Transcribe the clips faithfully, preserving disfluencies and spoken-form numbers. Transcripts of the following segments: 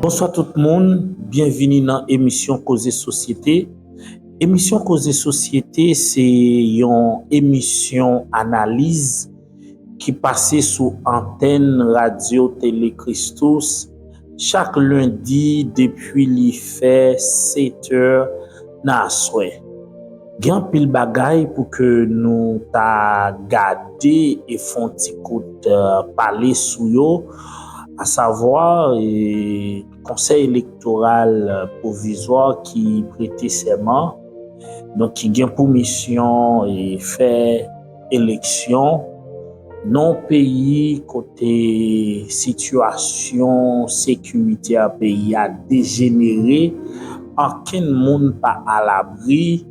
Bonswa tout moun, byenvini nan emisyon Koze Sosyete. Emisyon Koze Sosyete se yon emisyon analiz ki pase sou antèn Radyo Tele Christus chak lendi depi li fè sèt è nan aswè. Gen anpil bagay pou ke nou ta gade e fè yon ti kout, eh, pale sou yo, asavwa, eh, Konsèy Elektoral, eh, Pwovizwa ki prete sèman, donk ki gen pou misyon, eh, fè eleksyon nan yon peyi kote sitiyasyon sekirite a peyi a dejenere, ankenn moun pa alabri,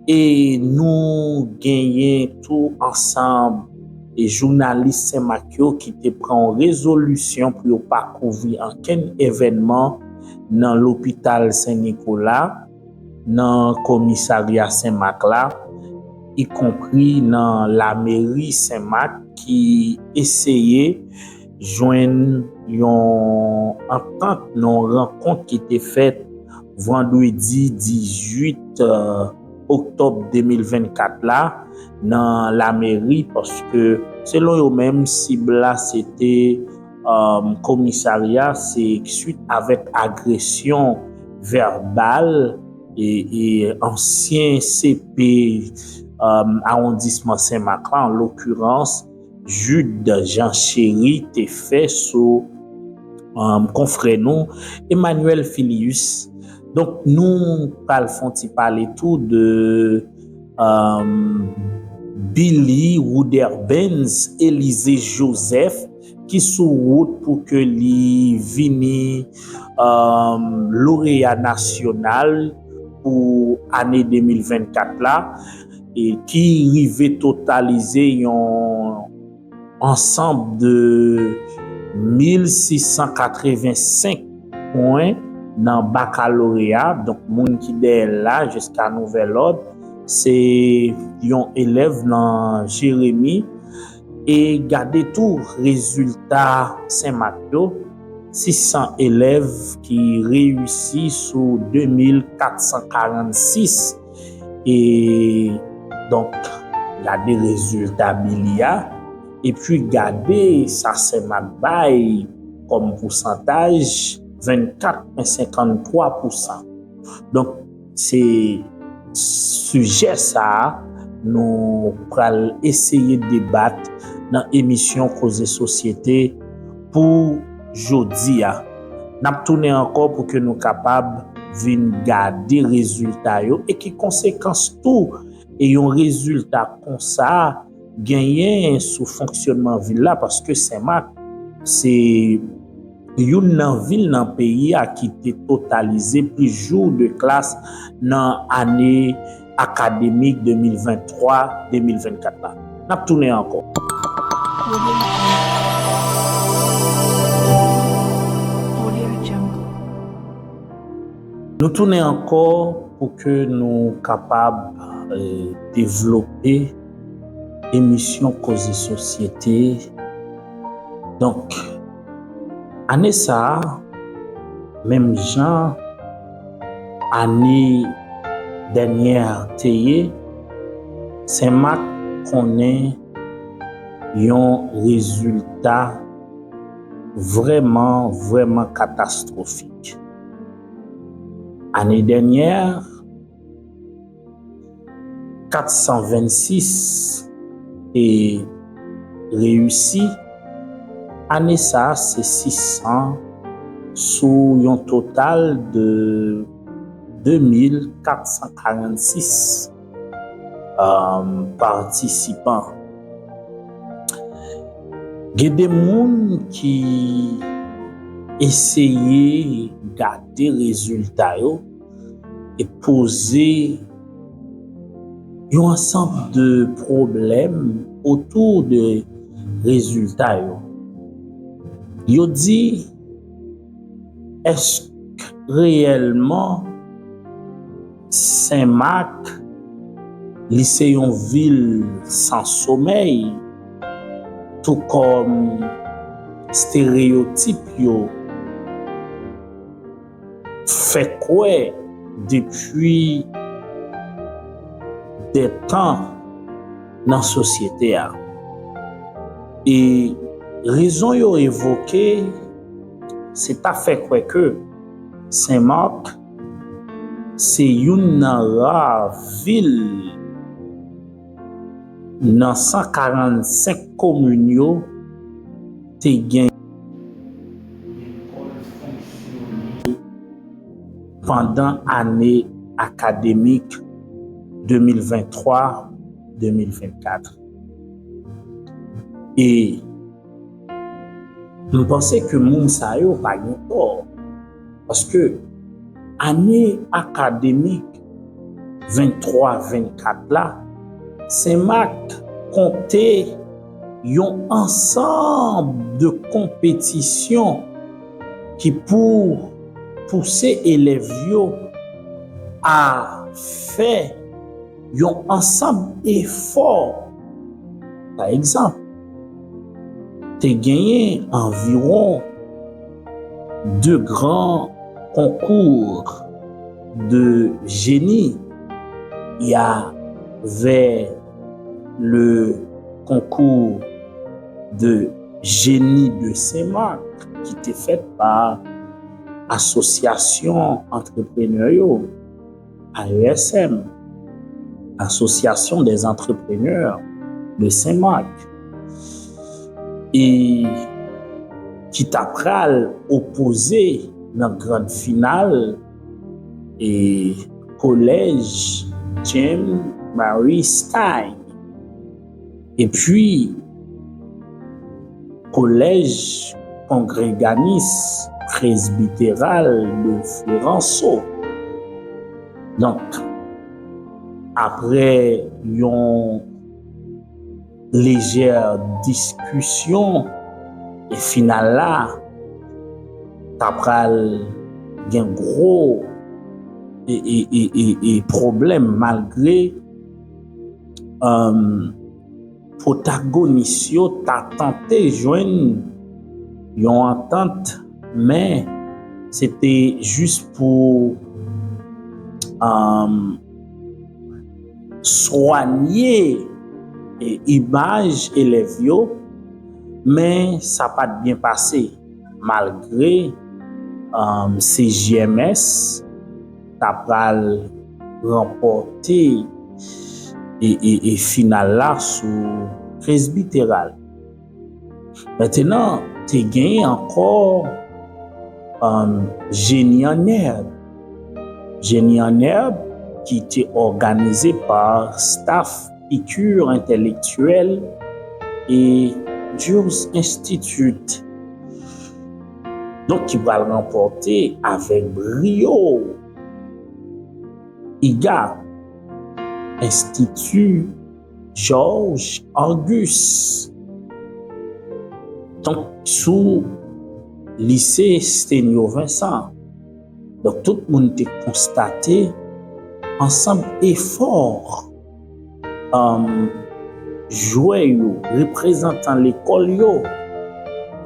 e nou genyen tou ansanm e jounalis Senmak yo ki te pran yon rezolisyon pou yo pa kouvri ankenn evènman nan lopital Sen Nikola, nan komisarya Senmak la, ikonpri nan lameri Senmak ki eseye jwenn yon antant, yon rankont ki te fèt vandredi dizuit, eh, oktòb de mil vennkat la nan lameri, paske selon yo menm, sib la se te, eh, komisarya, se swit avèk agresyon vèbal e, e ansyen C P, eh, awondisman Senmak la, an lokirans, Jude Jean Chéry te fè sou, um, konfrè nou, Emmanuel Filius. Donk, nou pral fè yon ti pale tou de, um, Billy Rudderbenz Élisée Joseph, ki sou wout pou ke li vini, um, loreya nasyonal pou ane de mil vennkat la, e ki rive totalize yon ansanm de mil sis san katrevensenk pwen nan bakaloreya, donk moun ki dèyè l la jiska nouvèl òd, se yon elèv nan Jeremi, e gade tou rezilta Senmak yo, sis san elèv ki reyisi sou de mil kat san karannsis. E donk, gade rezilta Billy a, epi gade sa Senmak bay kòm pousantaj, vennkat pwen senkanntwa pousan. Donk, se sijè sa a nou pral eseye debat nan emisyon Koze Sosyete pou jodi a. N ap tounen ankò pou ke nou kapab vin gade rezilta yo e ki konsekans tou e yon rezilta konsa genyen sou fonksyònman vil la, paske Senmak se youn nan vil nan peyi a ki te totalize plis jou de klas nan ane akademik de mil venntwa de mil vennkat la. N ap tounen ankò. Nou tounen ankò pou ke nou kapab, eh, devlope emisyon Koze Sosyete. Donk, ane sa a, menm jan ane dènyè a te ye, Senmak konnen yon rezilta vrèman, vrèman katastwofik. Ane dènyè, kat san vennsis te reyisi. Ane sa a, se sis san sou yon total de de mil kat san karannsis, um, patisipan. Gen de moun ki eseye gade rezilta yo e poze yon ansanm de pwoblèm otou de rezilta yo. Yo di, èske reyèlman Senmak, li se yon vil san somèy, tou kòm estereyotip yo fè kwè depi dè tan nan sosyete a. E rezon yo evoke, se ta fè kwè ke Sen Mak se youn nan ra vil nan san karannsenk komin yo te gen pandan ane akademik de mil venntwa de mil vennkat. E m panse ke moun sa yo pa gen tò, paske ane akademik venntwa vennkat la, Sen Mak konte yon ansanm de konpetisyon ki pou pouse elèv yo a fè yon ansanm efò. Pa egzanp, te genyen anviwon de gran concours de génie. Il y avait le concours de génie de Sen Mak ki te fèt pa asosyasyon antreprenè yo, A E S M, Association des Entrepreneurs de Saint-Marc, e ki ta pral opoze nan grand final e kolèj James Mary Stein. Epi, Collège Congreganiste Presbytéral de Florenceau. Donk, apre yon lejè diskisyon, e final la ta pral gen gwo e, e, e, e, e pwoblèm, malgre um, pwotagonis yo ta tante jwenn yon antant, men se te jis pou um, swanye e, imaj elèv yo, men sa pa t byen pase, malgre um, C J M S ta pral ranpòte e, e, e final la sou Presbytéral. Mentenan, te genyen ankò um, Génie en Herbe. Génie en Herbe ki te òganize pa staff Picure Intellectuelle et Durs Institute. Donk, ki pral ranpòte avèk briyo I G A, Institut Georges Angus. Donk, sou lise Stenio Vincent. Donk, tout moun te konstate ansanm efò um, jwè yo, reprezantan lekòl yo,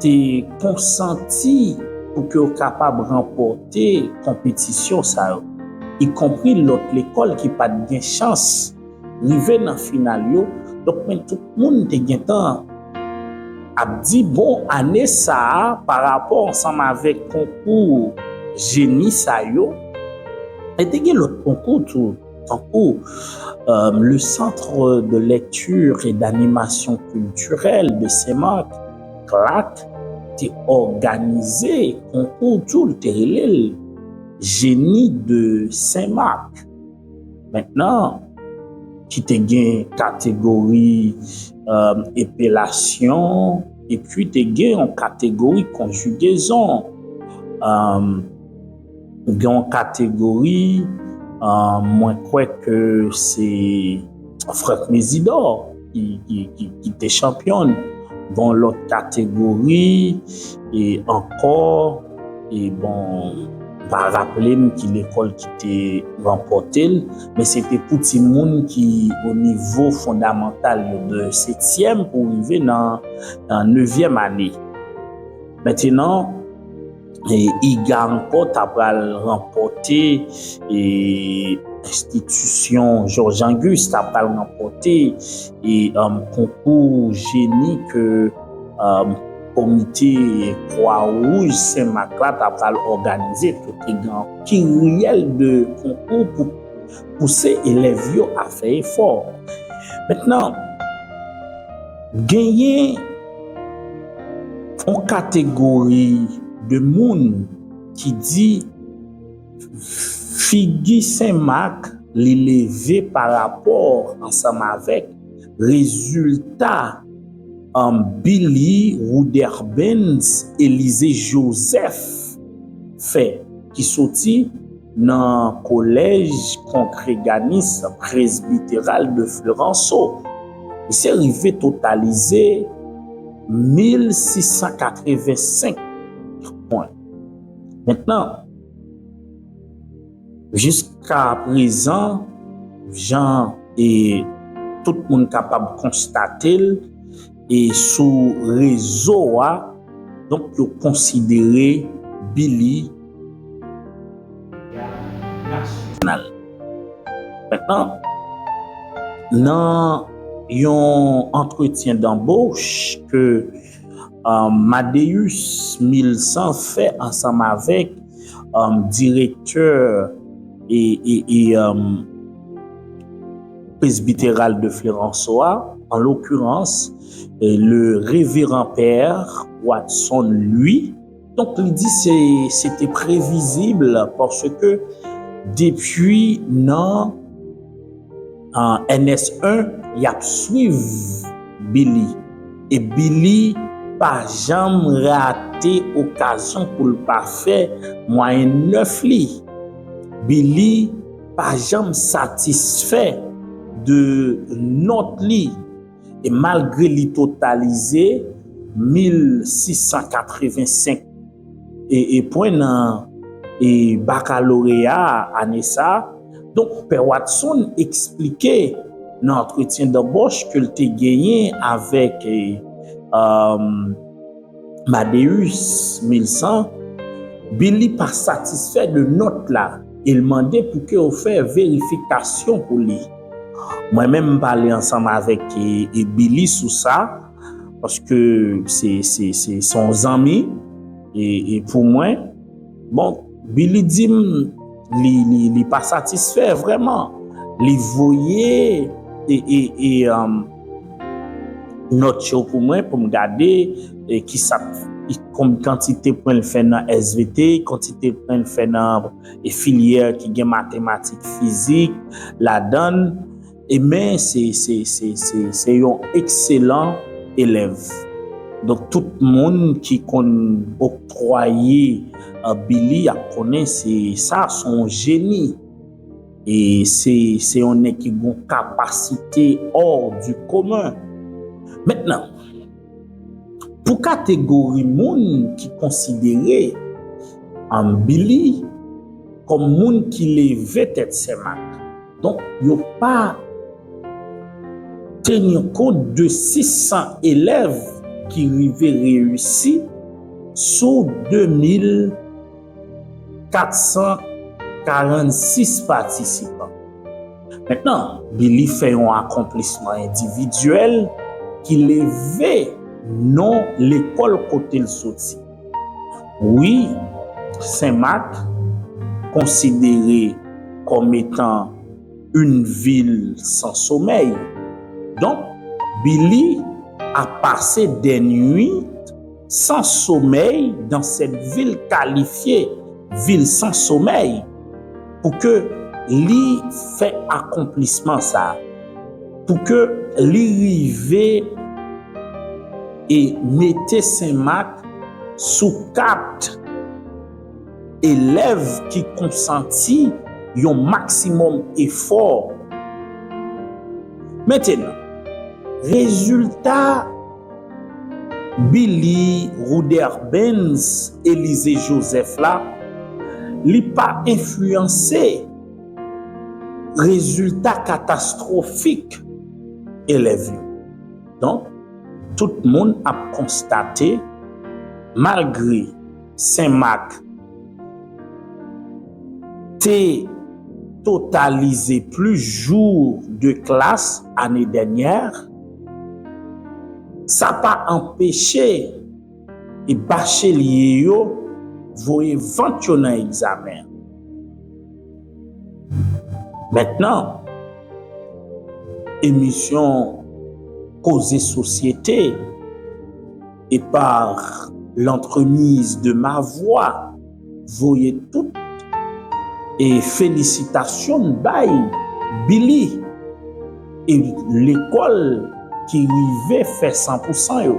te konsanti pou ke yo kapab ranpòte konpetisyon sa yo, ikonpri lòt lekòl ki pa t gen chans rive nan final yo. Donk, men tout moun te gentan ap di, bon, ane sa a, pa rapò ansanm avèk konkou jeni sa yo, e te gen lòt konkou tou, tankou euh, le Centre de lecture et d'animation culturelle de Saint-Marc, clac, te òganize konkou tou, l te rele l Génie de Saint-Marc. Mentnan, ki te gen kategori euh, epelasyon, epi te gen yon kategori konjigezon. Euh, gen yon kategori, euh, mwen kwè ke se Franck Mésidor ki, ki, ki, ki te chanpyòn. Gen yon lòt kategori, e ankò, e bon, m pa raple m ki lekòl ki te ranpòte l, men se te pou timoun ki o nivo fondamantal yo, de setyèm pou rive nan, nan nevyèm ane. Mentnan, e, IGA ankò ta pral ranpòte, e, enstitisyon Georges Angus ta pral ranpòte, e, um, konkou jeni ke, um, komite Kwa Wouj Sen Mak la ta pral òganize. Tou te gen yon kiryèl de konkou pou pouse elèv yo a fè efò. Mentnan, genyen yon kategori de moun ki di figi Sen Mak li leve pa rapò ansanm avèk rezilta, um, Billy Rutherbenz Élisée Joseph fè, ki soti nan Kolèj Kongreganis Presbiteral de Florenceau. Misye rive totalize mil sis san katrevensenk pwen. Mentnan, jiska prezan, jan e tout moun kapab konstate l, e sou rezo a, donk, yo konsidere Billy nasyonal. Mentnan, nan yon antretyen danboch ke, uh, Madeus Milsan fè ansanm avèk, um, direktè e, e, e, um, presbiteral de Florenceau a, an l'occurrence, e, le reveran pè Watson Louis. Donk, li di se, se te previzib paske depi nan, an, N S en, y ap swiv Billy. E Billy pa janm rate okazyon pou l pa fè mwayèn nèf li. Billy pa janm satisfè de nòt li. E malgre li totalize mil sis san katrevensenk e, e pwen nan, e, bakaloreya ane sa, donk, Pè Watson eksplike nan antretyen danboch ke l te genyen avèk, e, um, Madeus Milsan, Billy pa satisfè de nòt la e l mande pou ke yo fè verifikasyon pou li. Mwen menm, m pale ansanm avèk, e, e Billy sou sa, paske se, se, se, se yon zanmi, e, e pou mwen, bon, Billy di m li, li, li pa satisfè vrèman. Li voye, e, e, e, um, nòt yo pou mwen, pou m gade, e, ki sa, ki, konm kantite pwen l fè nan S V T, kantite pwen l fè nan, e, filyè ki gen matematik, fizik ladan l. E men se, se, se, se, se yon ekselan elèv. Donk, tout moun ki konn oktwaye, e, Billy ap konnen se sa, se yon jeni. E se, se yon nèg ki gen yon kapasite hors du commun. Mentnan, pou kategori moun ki konsidere, um, Billy kòm moun ki leve tèt Senmak, donk, yo pa teni kont de sis san elèv ki rive reyisi sou de mil kat san karannsis patisipan. Mentnan, Billy fè yon akonplisman endividyèl ki leve non lekòl kote l soti. Wi, Senmak konsidere kòm etan une ville sans sommeil. Donk, Billy a pase des nuits sans sommeil dans cette ville qualifiée ville sans sommeil, pou ke li fè akonplisman sa, pou ke li rive e mete Senmak sou kat elèv ki konsanti yon maksimòm efò. Mentnan, rezilta Billy Rutherbenz Élisée Joseph la, li pa enfliyanse rezilta katastwofik elèv yo. Donk, tout moun ap konstate, malgre Senmak te totalize plis jou de klas ane dènyè, sa pa anpeche e bachelye yo voye vant yo nan egzamen. Mentnan, emisyon Koze Sosyete e par l'entremise de ma voix voye tout e felisitasyon bay Billy e lekòl ki rive fè san pou san yo.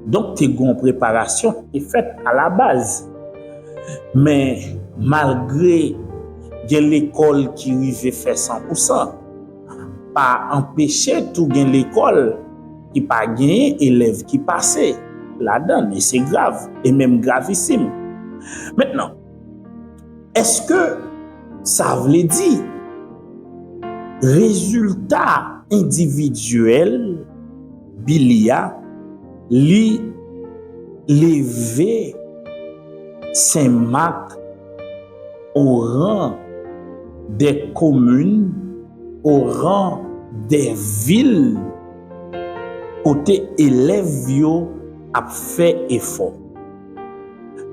Donk, te gen yon preparasyon ki te fèt alabaz. Men, malgre gen lekòl ki rive fè san pou san, pa anpeche tou gen lekòl ki pa genyen elèv ki pase ladan l, e se grav, e menm gravisim. Mentnan, èske sa vle di rezilta endividyèl Billy a, li leve Senmak au rang des communes, au rang des villes, kote elèv yo ap fè efò.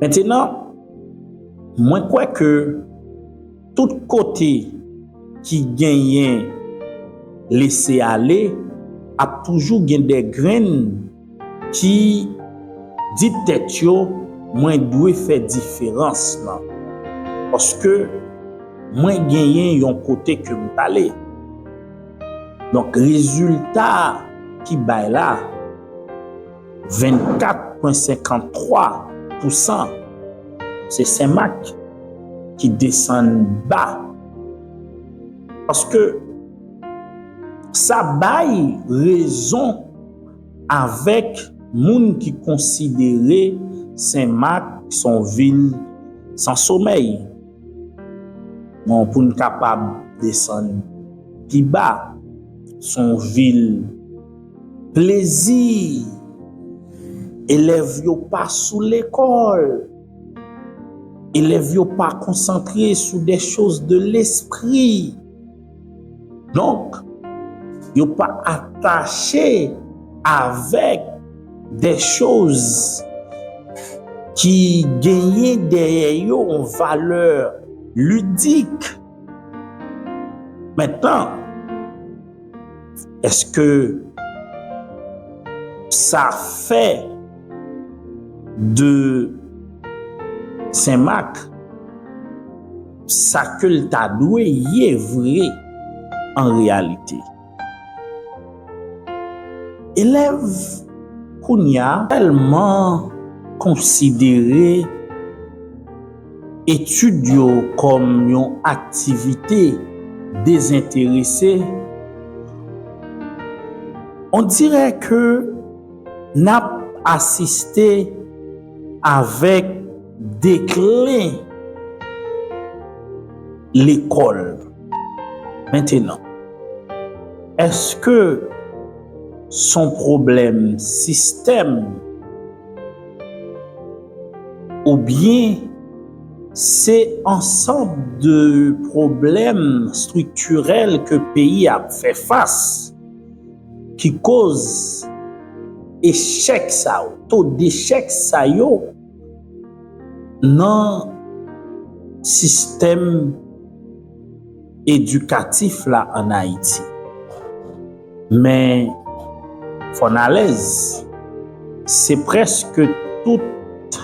Mentnan, mwen kwè ke tout kote ki genyen lese ale, ap toujou gen de grenn ki di tèt yo, mwen dwe fè diferans lan. Paske mwen genyen yon kote ke m prale. Donk, rezilta ki bay la, vennkat pwen senkanntwa pou san, se Senmak ki desann ba. Paske sa bay rezon avèk moun ki konsidere Senmak se yon vil san somèy. Bon, pou n kapab desann pi ba, se yon vil plezi. Elèv yo pa sou lekòl. Elèv yo pa konsantre sou des choses de l'esprit. Donk, yo pa atache avèk des choses ki genyen dèyè yo yon valè lidik. Mentnan, èske sa fè de Senmak sa ke l ta dwe ye vre an reyalite? Elèv kounye a tèlman konsidere etid yo kòm yon aktivite dezenterese, on dirè ke n ap asiste avèk deklen lekòl. Mentnan, èske s on pwoblèm sistèm oubyen se ansanm de pwoblèm estriktirèl ke peyi a ap fè fas ki koz echèk sa yo, to dechèk sa yo nan sistèm edikatif la ann Ayiti? Men, fò n alèz, se prèske tout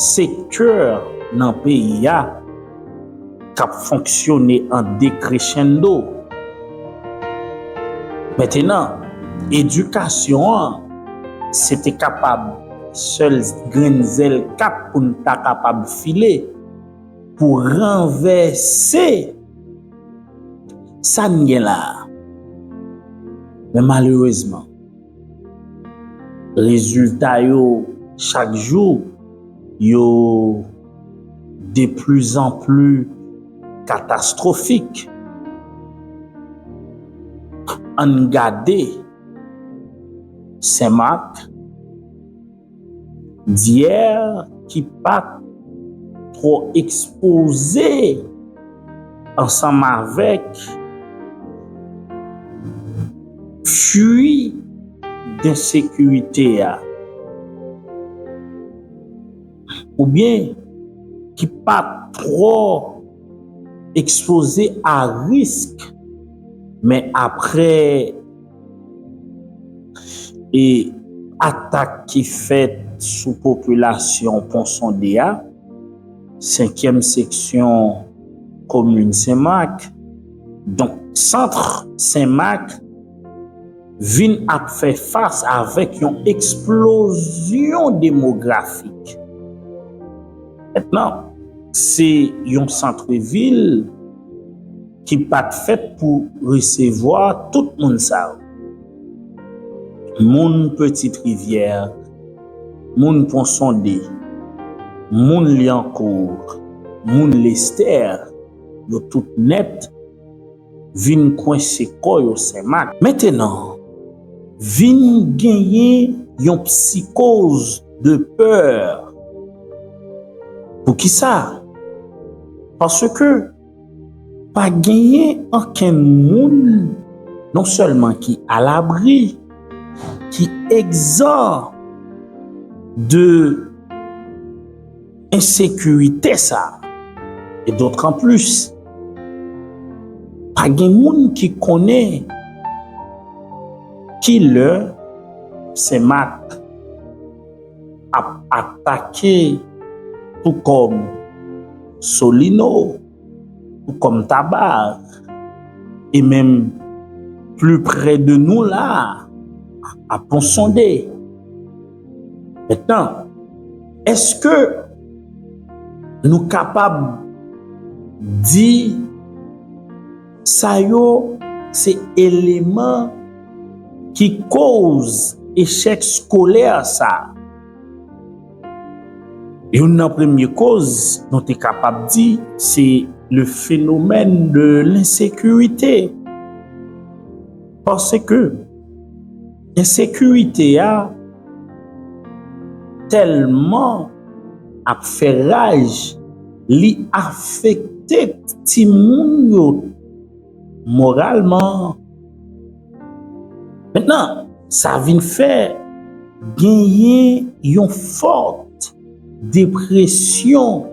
sektè nan peyi a k ap fonksyone an decrescendo. Mentnan, edikasyon an, se te kapab sèl grenn zèl k ap pou n ta kapab file pou ranvèse sa n gen la a. Men malerezman, rezilta yo chak jou, yo de plus en plus catastrophique. Ann gade Senmak, dyè ki pa t twò ekspoze ansanm avèk fwi d ensekirite a, oubyen ki pa t twò ekspoze a risk, men apre e atak ki fèt sou popilasyon Pon Sonde a, senkyèm seksyon komin Senmak, donk sant Senmak, vin ap fè fas avèk yon eksplozyon demografik. Mentnan, se yon sant vil ki pa t fèt pou resevwa tout moun sa yo. Moun Petit Rivière, moun Pon Sonde, moun Lyankou, moun Lestè, yo tout nèt vin kwense kò yo Senmak. Mentnan, vin genyen yon psikoz de pè. Poukisa? Paske pa genyen ankenn moun non sèlman ki alabri, ki egzan de ensekirite sa a. E dotranplis, pa gen moun ki konnen ki lè Senmak ap atake tou kòm Solino, tou kòm Taba, e menm pli pre de nou la, a Pon Sonde. Mentnan, èske nou kapab di sa yo se eleman ki koz echèk skolè sa a? Youn nan premye koz nou te kapab di se le phénomène de l'insécurité. Paske ensekirite a tèlman ap fè raj, li afekte timoun yo moralman. Mentnan, sa vin fè genyen yon fòt depresyon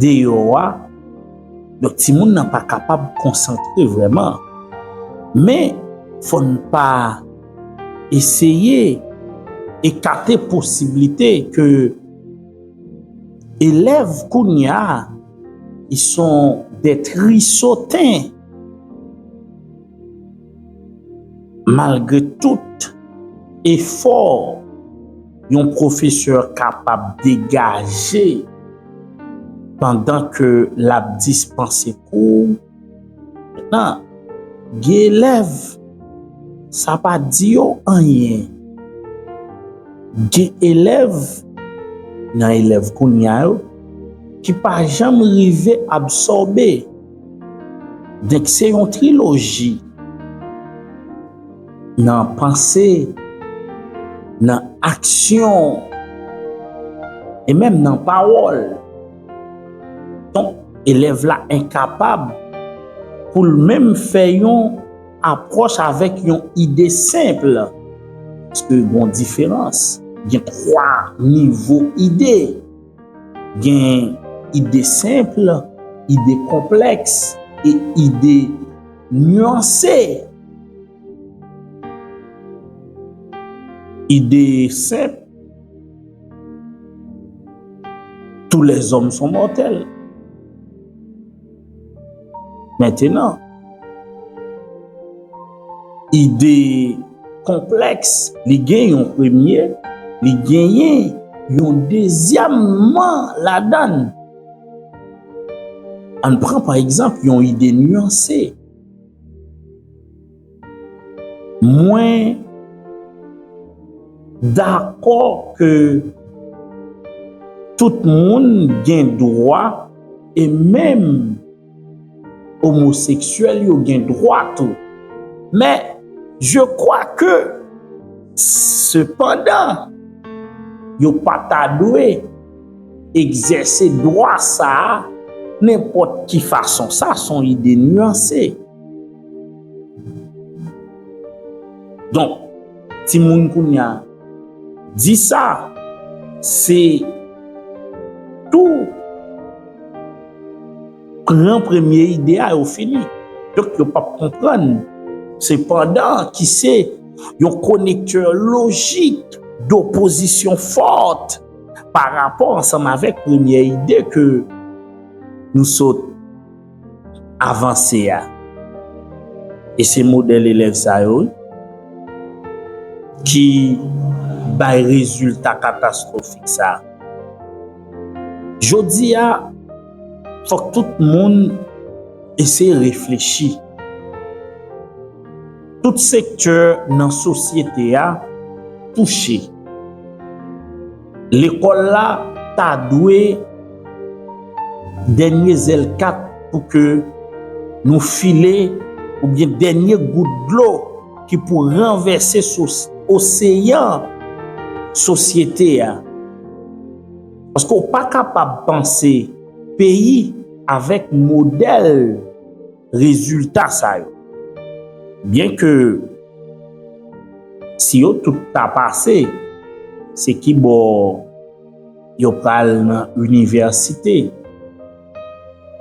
deyò a. Donk, timoun nan pa kapab konsantre vrèman. Men, fò n pa eseye ekate posiblite ke elèv kounye a, ils sont des trisotins. Malgre tout efò yon pwofesè kapab degaje pandan ke l ap dispanse kou, mentnan, gen elèv, sa pa di yo anyen. Gen elèv nan elèv kounye a yo ki pa janm rive absòbe. Donk, se yon triloji nan panse, nan aksyon, e menm nan pawòl. Donk, elèv la enkapab pou l menm fè yon apwòch avèk yon ide senp. Paske gen yon diferans. Gen twa nivo ide. Gen ide senp, ide konplèks e ide nyanse. Ide senp, tous les hommes sont mortels. Mentnan, ide konplèks, li gen yon premye, li genyen yon dezyèm ladan l. Ann pran, pa egzanp, yon ide nyanse. Mwen dakò ke tout moun gen dwa, e menm omoseksyèl yo gen dwa tou. Men, je crois que, sepandan, yo pa ta dwe egzèse dwa sa a nenpòt ki fason. Sa se yon ide nyanse. Donk, timoun kounye a, di sa, se tou pran premye ide a, yo fini. Donk, yo p ap konprann. Sepandan, ki se yon konektè lojik dopozisyon fòt pa rapò ansanm avèk premye ide ke nou sot avanse a. E se modèl elèv sa yo ki bay rezilta katastwofik sa. Jodi a, fòk tout moun eseye reflechi. Tout sektè nan sosyete a touche. Lekòl la ta dwe dènye zèl kat pou ke nou file, oubyen dènye gout dlo ki pou ranvèse sos-, oseyan sosyete a. Paske w pa kapab panse peyi avèk modèl rezilta sa yo. Byenke si yo tout ta pase, se ki bò yo pral nan inivèsite?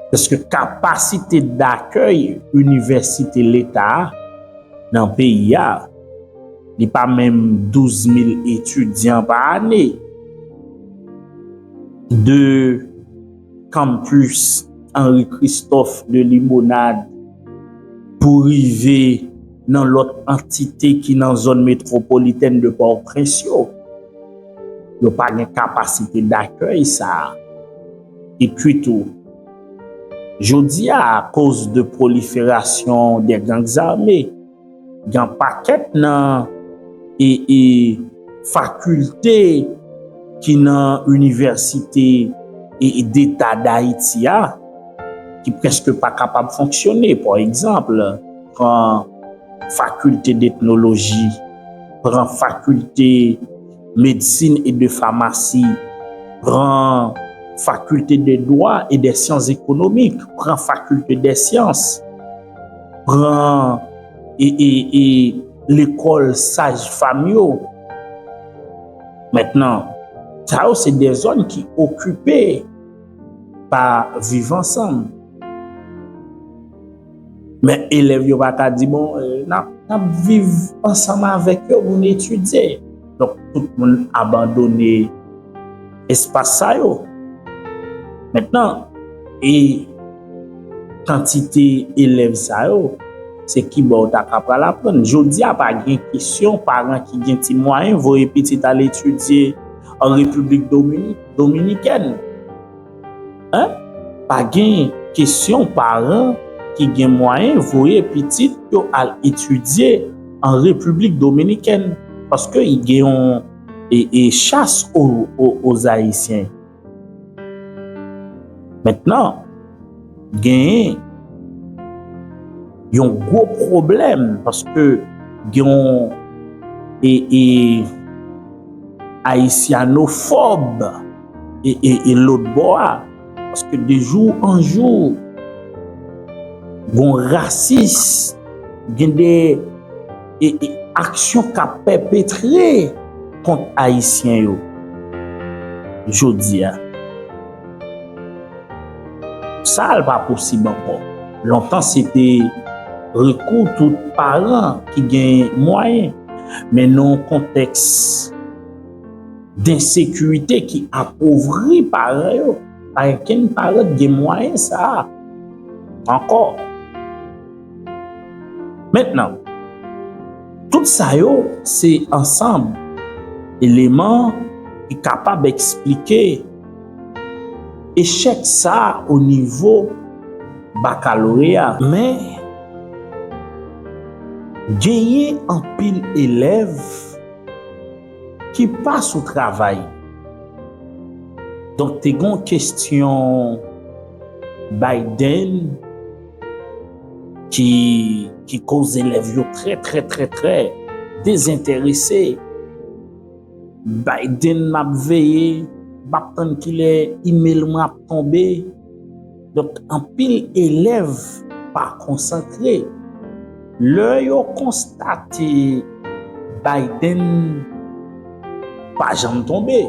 Paske kapasite dakèy inivèsite leta a nan peyi a, li pa menm douz mil etidyan pa ane. De kanpis Henri Christophe de Limonade pou rive nan lòt antite ki nan zòn metwopolitèn de Pòtoprens yo. Yo pa gen kapasite dakèy sa a. Epi tou, jodi a, akoz de proliferasyon de gang zame, gen pakèt nan e, e, fakilte ki nan inivèsite e, e deta Dayiti a, ki prèske pa kapab fonksyone. Pa egzanp, pran fakilte d'etnoloji, pran fakilte medsin e de famasi, pran fakilte de dwa e de syans ekonomik, pran fakilte de syans, pran e, e, e lekòl saj fanm yo. Mentnan, sa yo se de zòn ki okipe pa Viv Ansanm. Men elèv yo pa ka di, bon, eh, n ap, n ap viv ansanm avèk yo pou n etidye. Donk, tout moun abandone espas sa yo. Mentnan, e kantite elèv sa yo, se ki bò w ta ka pral aprann. Jodi a, pa gen kesyon paran ki gen ti mwayen voye pitit al etidye an Repiblik Domini-, Dominikèn. Hein? Pa gen kesyon paran ki gen mwayen voye pitit yo al etidye an Repiblik Dominikèn, paske y gen yon e, e chasse aux, aux, aux Haïtiens. Mentnan, genyen yon gwo pwoblèm, paske gen yon e, e, ayisyanofòb e, e, e lòt bò a. Paske de jou an jou, gon rasis, gen de e, e aksyon k ap pèpetre kont Ayisyen yo jodi a. Sa a l pa posib ankò. Lontan, se te rekou tout paran ki gen mwayen. Men nan yon kontèks densekirite ki apovri paran yo, pa gen kenn paran ki gen mwayen sa a ankò. Mentnan, tout sa yo se ansanm eleman ki kapab eksplike echèk sa a o nivo bakaloreya. Men, genyen anpil elèv ki pa sou travay. Donk, te gen yon kesyon Biden ki, ki koz elèv yo trè, trè, trè, trè dezenterese. Biden m ap veye, m ap tann kilè email mwen ap tonbe. Donk, anpil elèv pa konsantre. Lè yo konstate Biden pa janm tonbe,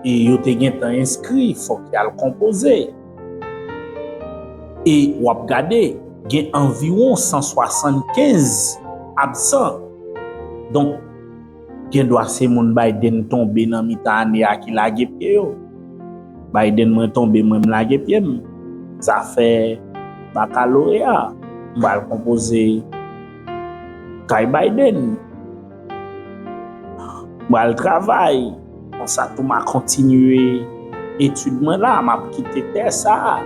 e yo te gentan enskri, fòk y al konpoze. E w ap gade, gen anviwon san swasannkenz absan. Donk, gen dwa se moun Biden tonbe nan mitan ane a ki lage pye yo. Biden mwen tonbe, mwen m lage pye m. Zafè bakaloreya, m pral konpoze kay Biden. M pral travay. Konsa tou, m a kontinye etid mwen la, m ap kite tè sa a.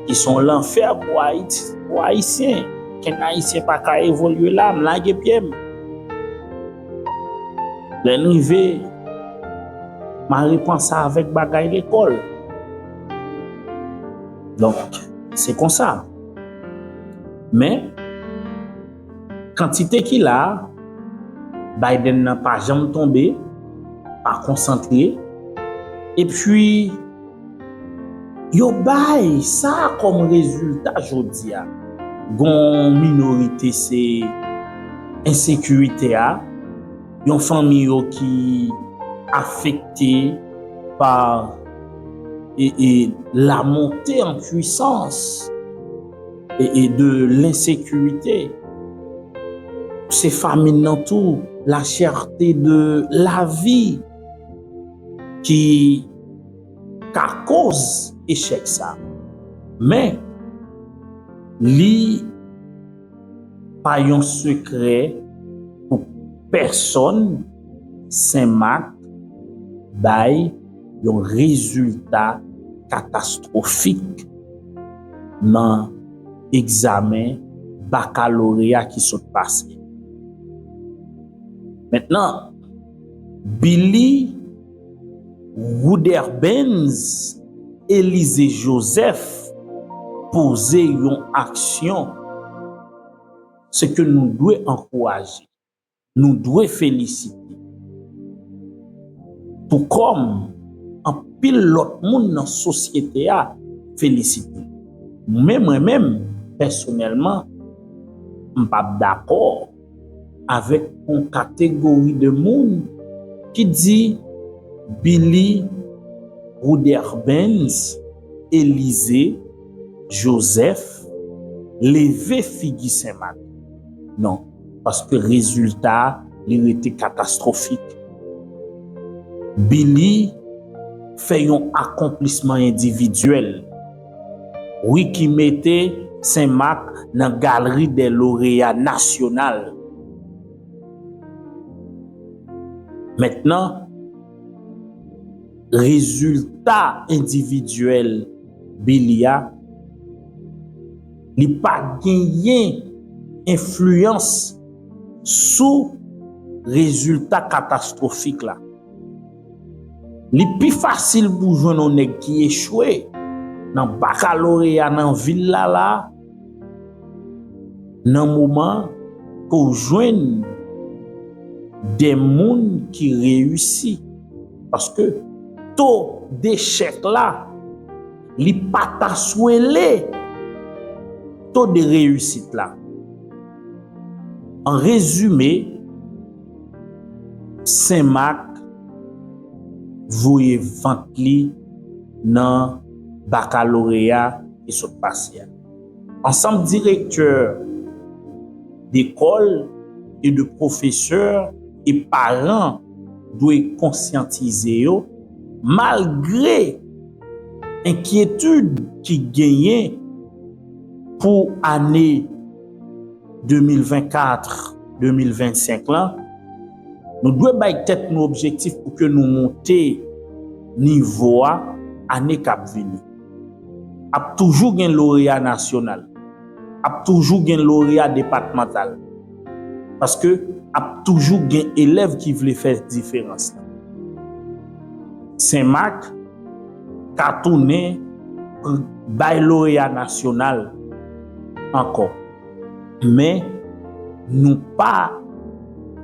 Ki se yon lanfè pou Ayiti, pou Ayisyen. Kenn Ayisyen pa ka evolye la, m lage pye m. Lè n rive, m a repanse avèk bagay lekòl. Donk, se konsa. Men, kantite ki la a, Biden nan pa janm tonbe, pa konsantre, epi yo bay sa kòm rezilta jodi a. Gon minorite se ensekirite a, yon fanmi yo ki afekte pa e, e, la montée en puissance e, e de lensekirite. Se famin nan tou, la chète de la vi ki ka koz echèk sa. Men, li pa yon sekrè pou pèsonn, Senmak bay yon rezilta katastwofik nan egzamen bakaloreya ki sot pase. Mentnan, Billy Rutherbenz Elysée Joseph poze yon aksyon, se ke nou dwe ankouraje, nou dwe felisite. Tou kòm anpil lòt moun nan sosyete a felisite. Men mwen menm, pèsonèlman, m p ap dakò avèk yon kategori de moun ki di Billy Rutherbenz Elysée Joseph leve figi Senmak. Non, paske rezilta a, li rete katastwofik. Billy fè yon akonplisman endividyèl, wi, ki mete Senmak nan galri dè loreya nasyonal. Mentnan, rezilta endividyèl Billy a, li pa genyen enfliyans sou rezilta katastwofik la. Li pi fasil pou w jwenn yon nèg ki echwe nan bakaloreya nan vil la la, nan moman ke w jwenn de moun ki reyisi. Paske to dechèk la, li pa ta swele to de reyisit la. An rezime, Senmak voye vant li nan bakaloreya ki sot pase a. Ansanm direktè dekòl e de pwofesè e paran dwe konsyantize yo, malgre enkyetid ki genyen pou ane de mil vennkat, de mil vennsenk lan, nou dwe bay tèt nou objektif pou ke nou monte nivo a ane k ap vini. Ap toujou gen loreya nasyonal. Ap toujou gen loreya depatmantal. Paske ap toujou gen elèv ki vle fè diferans lan. Senmak ka tounen bay loreya nasyonal ankò. Men, nou pa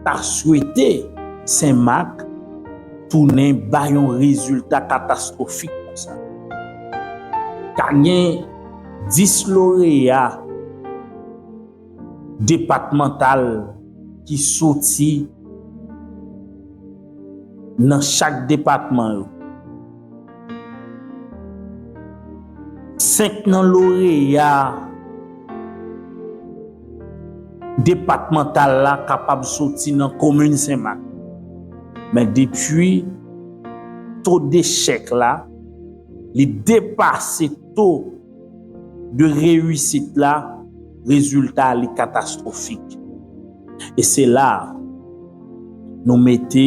ta swete Senmak tounen bay yon rezilta katastwofik konsa. Ka gen dis loreya depatmantal ki soti nan chak depatman yo. Senk nan loreya depatmantal la kapab soti nan komin Senmak. Men depi to dechèk la, li depase to de reyisit la, rezilta li katastwofik. E se la nou mete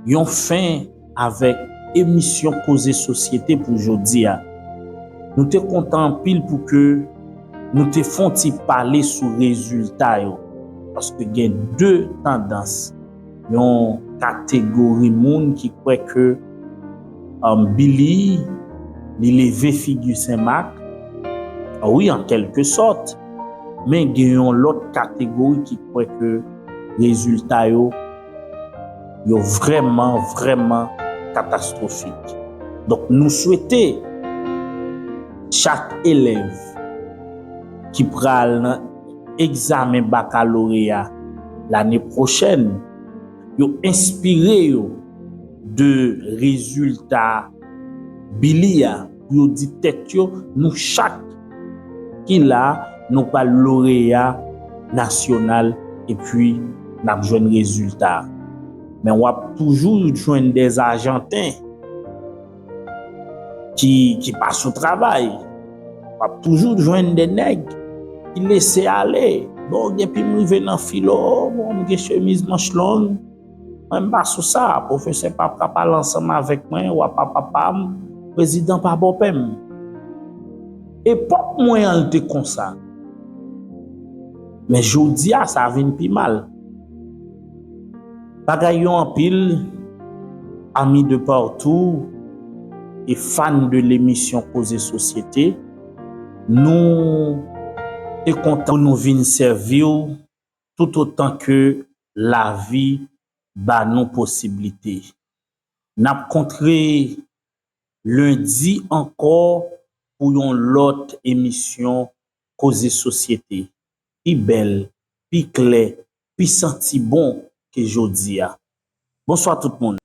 yon fen avèk emisyon Koze Sosyete pou jodi a. Nou te kontan anpil pou ke nou te fè yon ti pale sou rezilta yo. Paske gen de tandans, yon kategori moun ki kwè ke um, Billy, li leve figi Senmak. Ah wi, an kèlke sòt. Men gen yon lòt kategori ki kwè ke rezilta yo, yo vrèman, vrèman katastwofik. Donk, nou swete chak elèv ki pral nan egzamen bakaloreya lane pwochèn, yo enspire yo de rezilta Billy a, pou yo di tèt yo, nou chak ki la, nou pral loreya nasyonal, epi n ap jwenn rezilta. Men w ap toujou jwenn de Ajanten ki, ki pa sou travay. W ap toujou jwenn de nèg ki lese ale. Bon, depi m rive nan filo, bon, m gen chemiz manch long, mwen m pa sou sa. Pwofesè pa ka pale ansanm avèk mwen, wa pa papa m, prezidan pa bòpè m. Epòk mwen an, l te konsa. Men jodi a, sa vin pi mal. Bagay yo anpil, ami de partou e fan de lemisyon Koze Sosyete, nou te kontan pou nou vin sèvi w toutotan ke lavi ba nou posiblite. N ap kontre lendi ankò pou yon lòt emisyon Koze Sosyete. Pi bèl, pi klè, pi santi bon ke jodi a. Bonswa tout moun.